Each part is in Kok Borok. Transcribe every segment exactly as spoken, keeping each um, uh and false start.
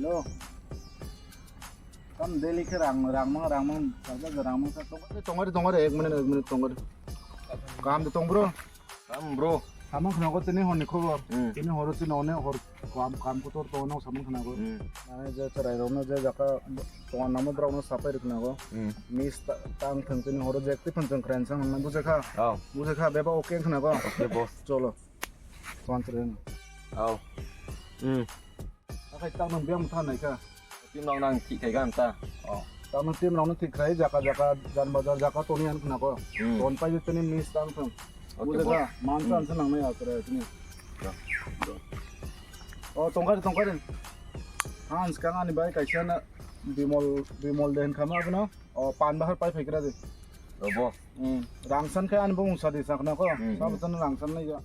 Hello. Kam daily khe rang, rang mang, rang mang, sajak rang mang sa tong. Tongari, tongari, ek minute, ek minute tongari. Kam de tong bro. Kam bro. Samang khnago tini horni khobor. Hmm. Tini horo tini one hor kam, kam kotor tong no samang khnago. Hmm. Mane je cherai rok no je jaka tonga namo drok no sapai rok khnago. Hmm. Miss ta-, tang thang tini horo je twi phan chang kran sang na bujhe kha. Oh. Bujhe kha beba okay khnago. Okay boss. Cholo. Tong cherai no. Oh. Hmm. Akai tak nang biang tha nai kha. Team rok nang thik khai gan ta. Oh. Tak nang team rok nang thik khai jaka jaka jan bazar jaka toni an khna ko. Hmm. Ton pai tini miss tang thang. Okay, bujhe kha, boss. Man san san nang nai akre tini. Oh, tongkari, tongkari. Hans kang ani bai kaisa na Bimol, Bimol den khama abuna. Oh, pan bahar pai phai kra de. Oh, boss. Hmm. Rang san khai ani bung sa di sakna ko. Hmm, hmm. Sa bujana rang san nai ya.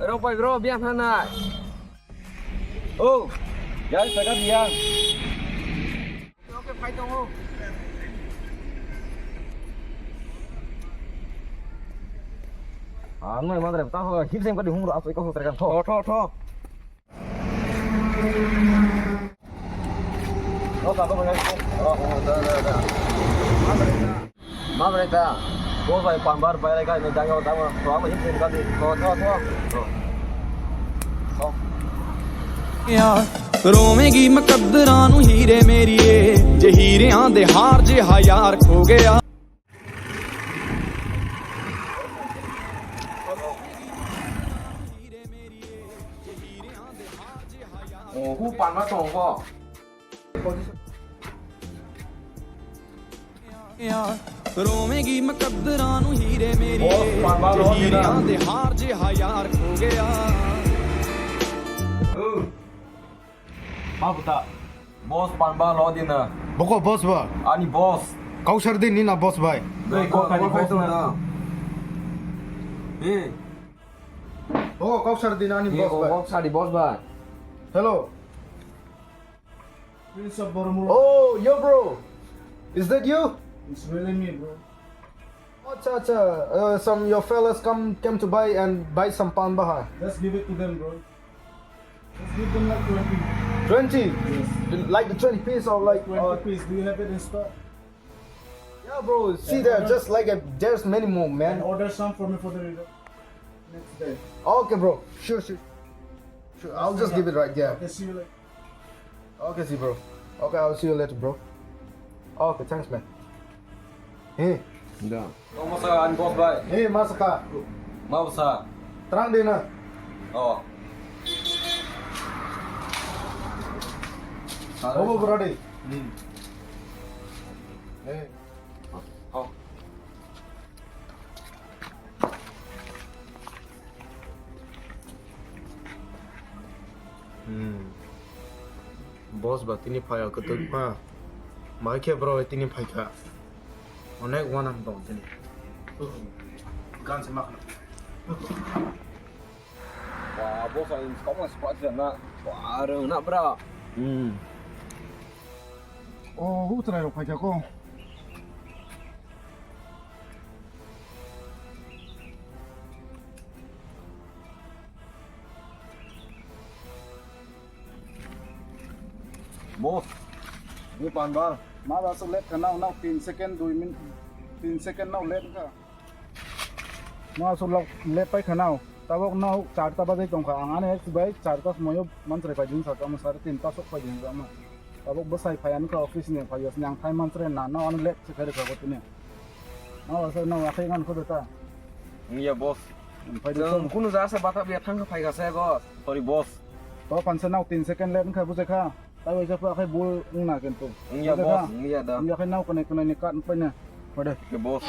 Rong pai bro, biang thanai. Oh, guys, saya biang. Ang nai madre ta ho hip sem ka di hung ro asoi ko ho terkan tho. Tho, tho, tho. Oh, ka ko. Oh, da, da, da. Madre ta. Bo bai pambar bai rai ka ni dang yo dang. Tho, ang hip sem ka di. Tho, tho, tho. Tho. ਯਾਰ, ਰੋਵੇਂਗੀ ਮੁਕੱਦਰਾਂ ਨੂੰ ਹੀਰੇ ਮੇਰੀਏ, ਜੇ ਹੀਰਿਆਂ ਦੇ ਹਾਰ ਜਿਹਾ ਯਾਰ ਖੋ ਗਿਆ। Oh, hu panma tongo. ਯਾਰ, ਰੋਵੇਂਗੀ ਮੁਕੱਦਰਾਂ ਨੂੰ ਹੀਰੇ ਮੇਰੀਏ, Oh, panma ਜੇ lo ਹੀਰਿਆਂ dina. ਦੇ ਹਾਰ ਜਿਹਾ ਯਾਰ ਖੋ ਗਿਆ। Oh. Ma buta. Boss panba lo dina. Boko boss ba? Ani boss. Kausar din ni na boss bai. Doi ko kani boss na. Eh. Oh, kausar din ani boss bai. Kausar di boss bai. Hello. Prince of Boromula. Oh, yo bro. Is that you? It's really me, bro. Acha, acha. Uh, some your fellas come came to buy and buy some pan bahar. Just give it to them, bro. Just give them like twenty. Twenty? Yes. Like the twenty piece or like, twenty uh, piece. Do you have it in stock? Yeah, bro. See there, just like a, there's many more, man. And order some for me for the next day. Okay, bro. Sure, sure. Sure. I'll just give it right there. Okay, see you later. Okay, see, bro. Okay, I'll see you later, bro. Okay, thanks, man. Hey. Da. Oh, masa ani boss bai. Hey, masa ka. Ma basa. Terang deh na. Oh. Oh, bro, deh. Hmm. Hey. Oh. Hmm. Boss ba tini phai o kwtwkma. Mai khe bro tini phai kha. Onek wanang tong tini. Gan se ma khna. Wa, boss ang kok na squat na. Wa, rung na bra. Hmm. Oh, utrai rok phai kha ko. Boss, ni panbal. Ma ba so late khana, now tin second, dui min, tin second now late kha. No, aswk lok late pai khana. Tabok no charta bajai tongkha. Ang ani ex bai charta somoio manchwrai paijin sa, tamo sari tinta sok paijin sa ma. Tabok bwsai phai ani kha office ni phai yos nang thai manchwrai na no ani late se khairi kha tini. No, aswk no akhai ngan kho ta. Iya, boss. Phai de. Chwng kunu jasa bata biya thang kha phai kha se go. Sorry, boss. To pansa no tin second late kha bujai kha. Taibo jepho akhai bul wngna kintu. Wngya, boss, wngya da. Wngya khai nao kwnai kwnai ni kat paina. Pade. Oke, boss.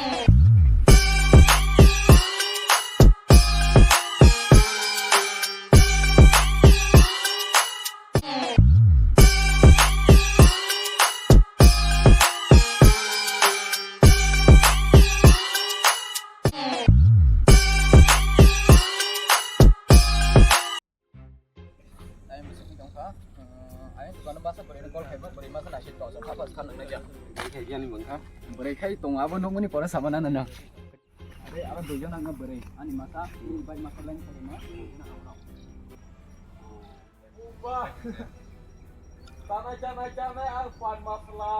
Kha nang na ya. Bwrwi khai tong abo nukmani pore sama na nang. Are aro duijon ang bwrwi ani masa ni bai masa lain kare ma. Upa. Tanai tanai tanai ang pan masala.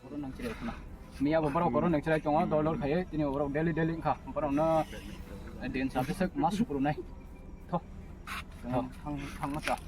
Oro nang chilai khna. Miya bo borok oro nang chilai tongo dol dol khaye tini borok daily daily wngkha. Borok no din sabe sek mas sukru nai. Tho. Tho thang thang masa.